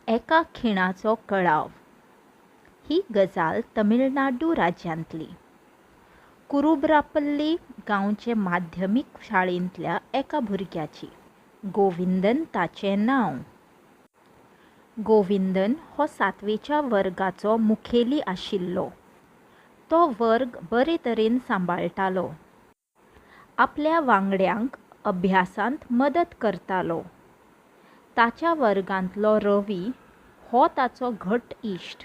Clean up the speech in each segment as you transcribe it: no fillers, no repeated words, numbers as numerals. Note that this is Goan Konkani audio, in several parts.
एका खिणाचो कळाव. ही गजाल तमीळनाडू राज्यांतली. कुरुबरापल्ली गांवचे माध्यमीक शाळेंतल्या एका भुरग्याची. गोविंदन ताचें नांव. गोविंदन हो सातवेच्या वर्गाचो मुखेली आशिल्लो. तो वर्ग बरे तरेन सांबाळटालो. आपल्या वांगड्यांक अभ्यासांत मदत करतालो. ताच्या वर्गांतलो रवी हो ताचो घट इश्ट.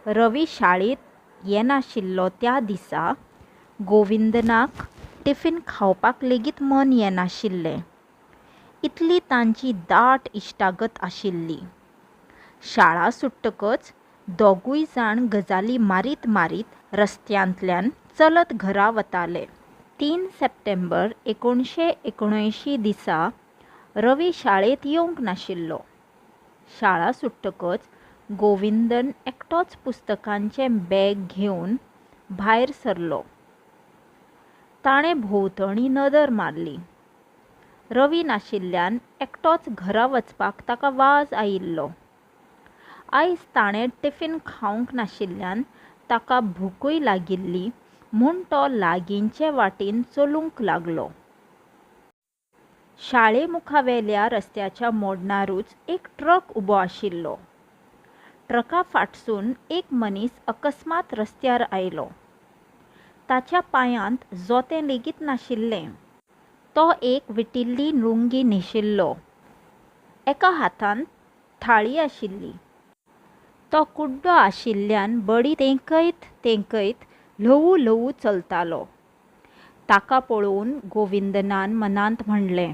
रवी शाळेंत येनाशिल्लो त्या दिसा गोविंदनाक टिफीन खावपाक लेगीत मन येनाशिल्लें. इतली तांची दाट इश्टागत आशिल्ली. शाळा सुट्टकच दोगूय जाण गजाली मारीत मारीत रस्त्यांतल्यान चलत घरा वताले. 3 सप्टेंबर 1979 दिसा रवी शाळेंत येवंक नाशिल्लो. शाळा सुट्टकच गोविंदन एकटोच पुस्तकांचें बॅग घेवन भायर सरलो. ताणें भोंवतणी नदर मारली. रवी नाशिल्ल्यान एकटोच घरा वचपाक ताका वाज आयिल्लो. आयज ताणें टिफीन खावंक नाशिल्ल्यान ताका भुकूय लागिल्ली म्हूण तो लागींचे वाटेन चलूंक लागलो. शाळे मुखावेल्या रस्त्याच्या मोडणारूच एक ट्रक उबो आशिल्लो. ट्रका फाटसून एक मनीस अकस्मात रस्त्यार आयलो. ताच्या पांयांत जोतें लेगीत नाशिल्लें. तो एक विटिल्ली लुंगी न्हेशिल्लो. एका हातांत थाळी आशिल्ली. तो कुड्डो आशिल्ल्यान बडी तेंकयत तेंकयत ल्हवू ल्हवू चलतालो. ताका पळोवन गोविंदनान मनांत म्हणलें,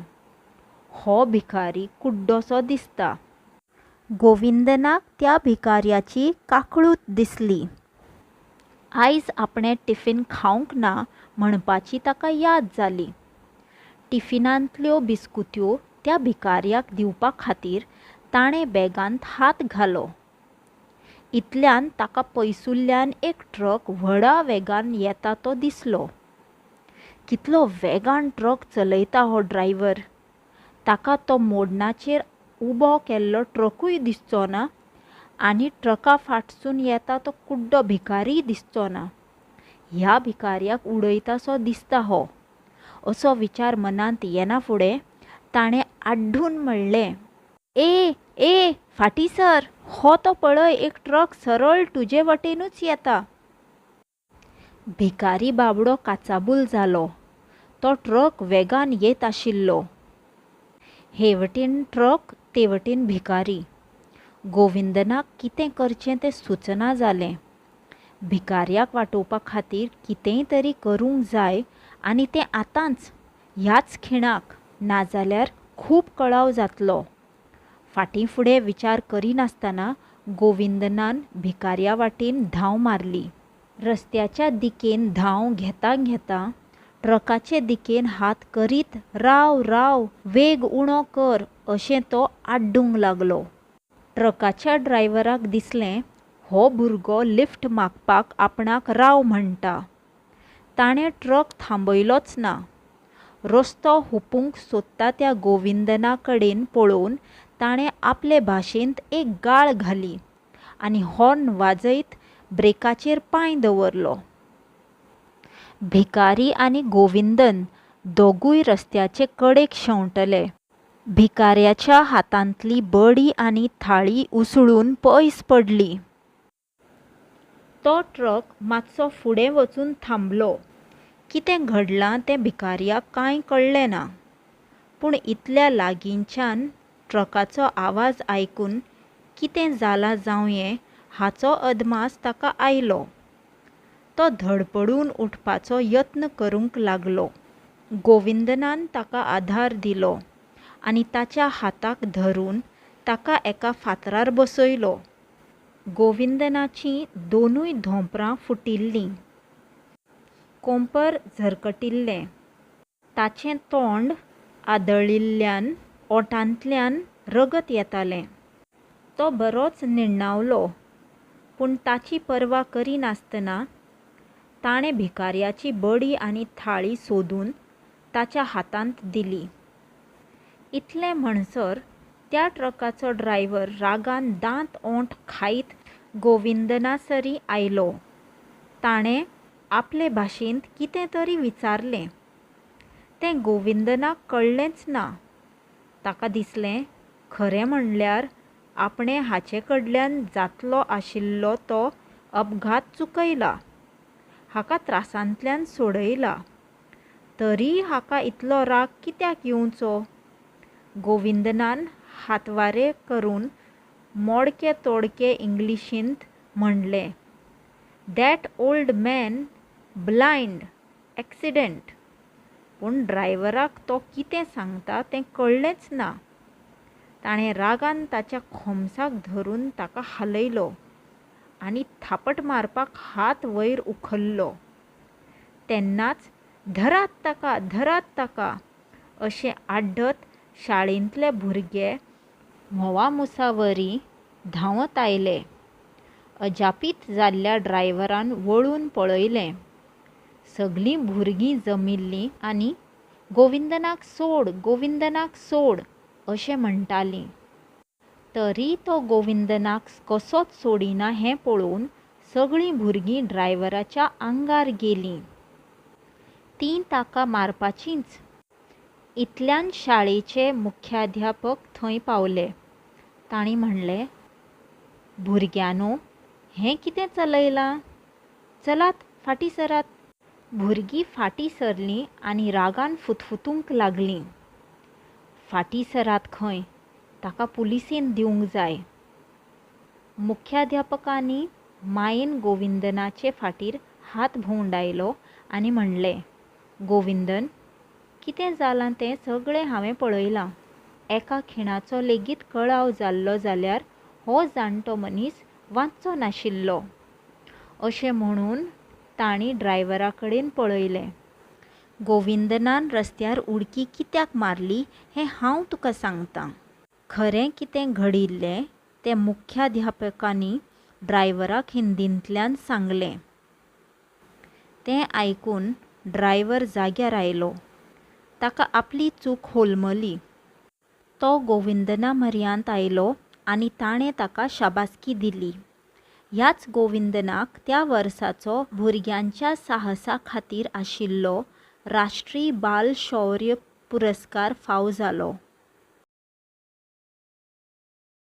हो भिकारी कुड्डोसो दिसता. गोविंदनाक त्या भिकाऱ्याची काकळूत दिसली. आयज आपणें टिफीन खावंक ना म्हणपाची ताका याद जाली. टिफिनांतल्यो बिस्कुत्यो त्या भिकाऱ्याक दिवपा खातीर ताणें बॅगांत हात घालो. इतल्यान ताका पयसुल्ल्यान एक ट्रक व्हडा वेगान येता तो दिसलो. कितलो वेगान ट्रक चलयता हो ड्रायव्हर. ताका तो मोडणाचेर उबो केल्लो ट्रकूय दिसचो ना आनी ट्रका फाटसून येता तो कुड्डो भिकारीय दिसचो ना. ह्या भिकाऱ्याक उडयतासो दिसता हो. असो विचार मनांत येना फुडें ताणें आड्डून म्हणलें, ए, ए, फाटीं सर. हो तो पळय एक ट्रक सरळ तुजे वटेनूच येता. भिकारी बाबडो काचाबूल जालो. तो ट्रक वेगान येत आशिल्लो. हे वटेन ट्रक, ते वटेन भिकारी. गोविंदनाक कितें करचें तें सुचना जालें. भिकाऱ्याक वाटोवपा खातीर कितेंय तरी करूंक जाय आनी तें आतांच, ह्याच खिणाक. नाजाल्यार खूब कळाव जातलो. फाटीं फुडें विचार करिनासतना गोविंदनान भिकाऱ्या वाटेन धांव मारली. रस्त्याच्या दिकेन धांव घेतां घेतां ट्रकाचे दिकेन हात करीत राव, राव, वेग उणो कर अशें तो आड्डूंक लागलो. ट्रकाच्या ड्रायव्हराक दिसलें, हो भुरगो लिफ्ट मागपाक आपणाक राव म्हणटा. ताणें ट्रक थांबयलोच ना. रस्तो हुपूंक सोदता त्या गोविंदना कडेन पळोवन ताणें आपले भाशेंत एक गाळ घाली आनी हॉर्न वाजयत ब्रेकाचेर पांय दवरलो. भिकारी आनी गोविंदन दोगूय रस्त्याचे कडेक शेंवटले. भिकाऱ्याच्या हातांतली बडी आनी थाळी उसळून पयस पडली. तो ट्रक मातसो फुडें वचून थांबलो. कितें घडलां तें भिकाऱ्याक कांय कळ्ळें ना. पूण इतल्या लागींच्यान ट्रकाचो आवाज आयकून कितें जालां जावंये हाचो अदमास ताका आयलो. तो धडपडून उठपाचो यत्न करूंक लागलो. गोविंदनान ताका आधार दिलो आनी ताच्या हाताक धरून ताका एका फातरार बसयलो. गोविंदनाचीं दोनूय धोंपरां फुटिल्लीं. कोंपर झरकटिल्लें. ताचें तोंड आदळिल्ल्यान ओंठांतल्यान रगत येतालें. तो बरोच न्हिण्णावलो. पूण ताची पर्वा करिनासतना ताणें भिकाऱ्याची बडी आनी थाळी सोदून ताच्या हातांत दिली. इतले म्हणसर त्या ट्रकाचो ड्रायव्हर रागान दांत ओंठ खायत गोविंदनासरीं आयलो. ताणें आपले भाशेंत कितें तरी विचारलें. तें गोविंदनाक कळ्ळेंच ना. ताका दिसलें, खरें म्हणल्यार आपणें हाचे कडल्यान जातलो आशिल्लो तो अपघात चुकयला. हाका त्रासांतल्यान सोडयला. तरीय हाका इतलो राग कित्याक येवंचो? गोविंदनान हातवारे करून मोडके तोडके इंग्लिशींत म्हणलें, that old man blind accident. पूण ड्रायव्हराक तो कितें सांगता तें कळ्ळेंच ना. ताणें रागान ताच्या खोमसाक धरून ताका हालयलो आनी थापट मारपाक हात वयर उखल्लो. तेन्नाच धरात ताका, धरात ताका अशें आड्डत शाळेंतले भुरगे म्होंवामुसावरी धांवत आयले. अजापीत जाल्ल्या ड्रायव्हरान वळून पळयलें. सगलीं भुरगीं जमिल्लीं आनी गोविंदनाक सोड, गोविंदनाक सोड अशें म्हणटालीं. तरीय तो गोविंदनाक कसोच सोडिना हें पळोवन सगळीं भुरगीं ड्रायव्हराच्या आंगार गेलीं. तीं ताका मारपाचींच. इतल्यान शाळेचे मुख्याध्यापक थंय पावले. तांणी म्हणलें, भुरग्यांनो, हें कितें चलयलां? चलात, फाटीं सरात. भुरगीं फाटीं सरलीं आनी रागान फुतफुतूंक लागलीं, फाटीं सरात खंय, ताका पुलिसेंत दिवंक जाय. मुख्याध्यापकांनी मायेन गोविंदनाचे फाटीर हात भोंवडायलो आनी म्हणलें, गोविंदन, कितें जालां तें सगळें हांवें पळयलां. एका खिणाचो लेगीत कळाव जाल्लो जाल्यार हो जाणटो मनीस वांचचो नाशिल्लो. अशें म्हणून तांणी ड्रायव्हरा कडेन पळयलें. गोविंदनान रस्त्यार उडकी कित्याक मारली हें हांव तुका सांगतां. खरें कितें घडिल्लें तें मुख्याध्यापकांनी ड्रायव्हराक हिंदींतल्यान सांगलें. तें आयकून ड्रायव्हर जाग्यार आयलो. ताका आपली चूक होलमली. तो गोविंदना म्हऱ्यांत आयलो आनी ताणें ताका शाबासकी दिली. ह्याच गोविंदनाक त्या वर्साचो भुरग्यांच्या साहसा खातीर आशिल्लो राष्ट्रीय बाल शौर्य पुरस्कार फाव जालो.